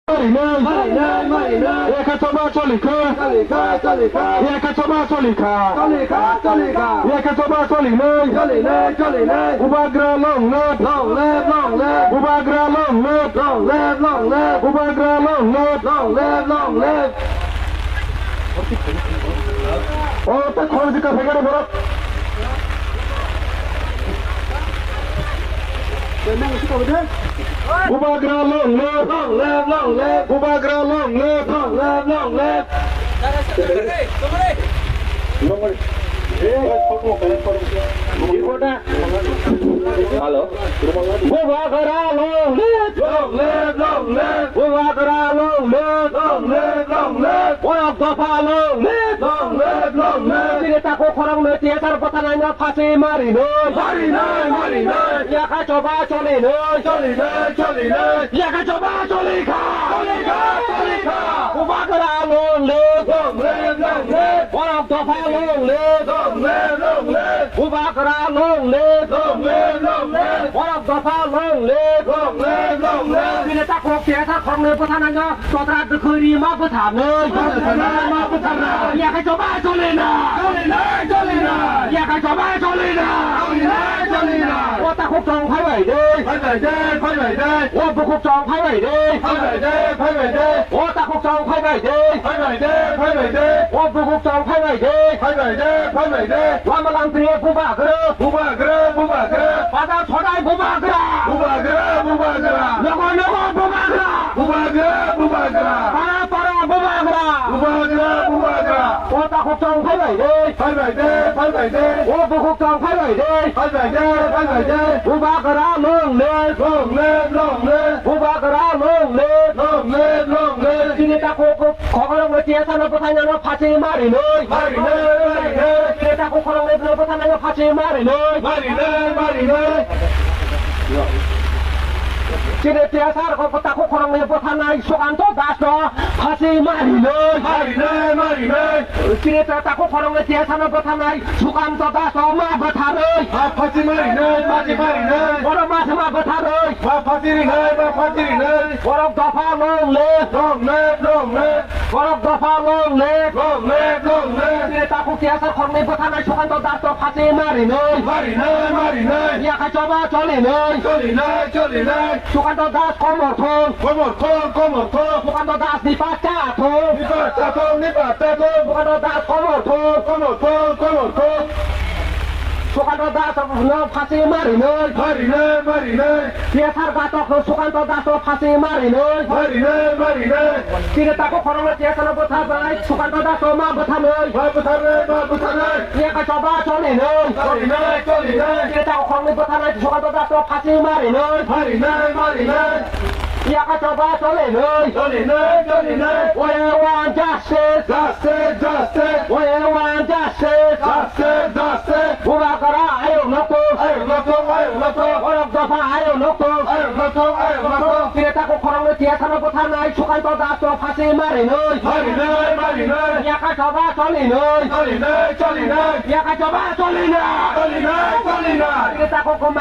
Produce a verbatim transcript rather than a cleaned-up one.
Marinai. Marinai, marinai. Yakha choba cholikha. Cholikha, cholikha. Yakha choba cholikha. Cholikha, cholikha. Yakha choba cholinai. Cholinai, cholinai. Bubagra long live. Long live, long live. Bubagra long live. Long live, long live. Bubagra long live. Long live, long live. O, ta khorang jika phegare borok. Bubagra long live. Long live, long live. Bubagra long live. Long live, long live. Hello. Bubagra long live. Long live, long live. Bubagra long live. Long live, long live. Borok dopha long live. Long live, long live. Chini takhuk khorang no T S R bwtharnaino phachi marinai. Marinai, marinai. Yakha choba cholinai. Cholinai, cholinai. Yakha choba cholikha. Cholikha, cholikha. Bubagra long live. Long live, long live. Borok dopha long live. Long live, long live. Bubagra long live. Long live, long live. Borok dopha long live. Long live, long live. Chini takhuk T S R khorang no bwtharnaino Totra dwkhwiri ma bwtharnai. Ma bwtharnai, ma bwtharnai. Yakha choba cholinai. Cholinai, cholinai. Yakha choba cholinai. Cholinai, cholinai. O takhuk chong phaibai de. Phaibai de, phaibai de. O bukhuk chong phaibai de. Phaibai de, phaibai de. O takhuk chong phaibai de. Phaibai de, phaibai de. O bukhuk chong phaibai de. Phaibai de, phaibai de. Lama lampriya bubagra. Bubagra, bubagra. Bazar sodai bubagra. Bubagra, bubagra. Nogo, nogo bubagra. Bubagra, bubagra. Para, para bubagra. Bubagra, bubagra. O takhuk chong phaibai de. Phaibai de, phaibai de. O bukhuk chong phaibai de. Phaibai de, phaibai de. Bubagra long live. Long live, long live. Bubagra long live. Long live, long live. Chini takhuk khorang no T S R no bwtharnaino phachi marinai. Marinai, marinai. Chini takhuk khorang no bwtharnaino phachi marinai. Marinai, marinai. Chini T S R takhuk khorang no bwtharnai Sukanto Das no phachi marinai. Marinai, marinai. Chini takhuk khorang no T S R no bwtharnai Sukanto Das no ma bwtharnai. Ma phachi marinai, phachi marinai. Oro ma se ma bwtharnai. Ma phachi rinai, ma phachi rinai. Borok dopha long live. Long live, long live. Borok dopha long live. Long live, long live. Chini takhuk T S R khorang no bwtharnai Sukanto Das no phachi marinai. Marinai, marinai. Yakha choba cholinai. Cholinai, cholinai. Sukanto Das komor thung. Komor thung, komor thung. Sukanto Das ni pacha thung. Ni pacha thung, ni pacha thung. Sukanto Das komor thung. Komor thung, komor thung. Sukanto Das no phachi marinai. Marinai, marinai. T S R gatok no Sukanto Das no phachi marinai. Marinai, marinai. Chini takhuk khorang no T S R no bwtharnai Sukanto Das no ma bwtharnai. Ma bwtharnai, ma bwtharnai. Yakha choba cholinai. Cholinai, cholinai. Chini takhuk khorang no bwtharnai Sukanto Das no phachi marinai. Marinai, marinai. Yakha choba cholinai. Cholinai, cholinai. We want justice. Justice, justice. We want justice. Justice, justice. Bubagra ayuk nuktung. Ayuk nuktung, ayuk nuktung. Borok dopha ayuk nuktung. Ayuk nuktung, ayuk nuktung. Chini takhuk khorang no T S R no bwtharnai Sukanto Das no phachi marinai. Marinai, marinai. Yakha choba cholinai. Cholinai, cholinai. Yakha choba cholinai. Cholinai, cholinai. Chini takhuk khorang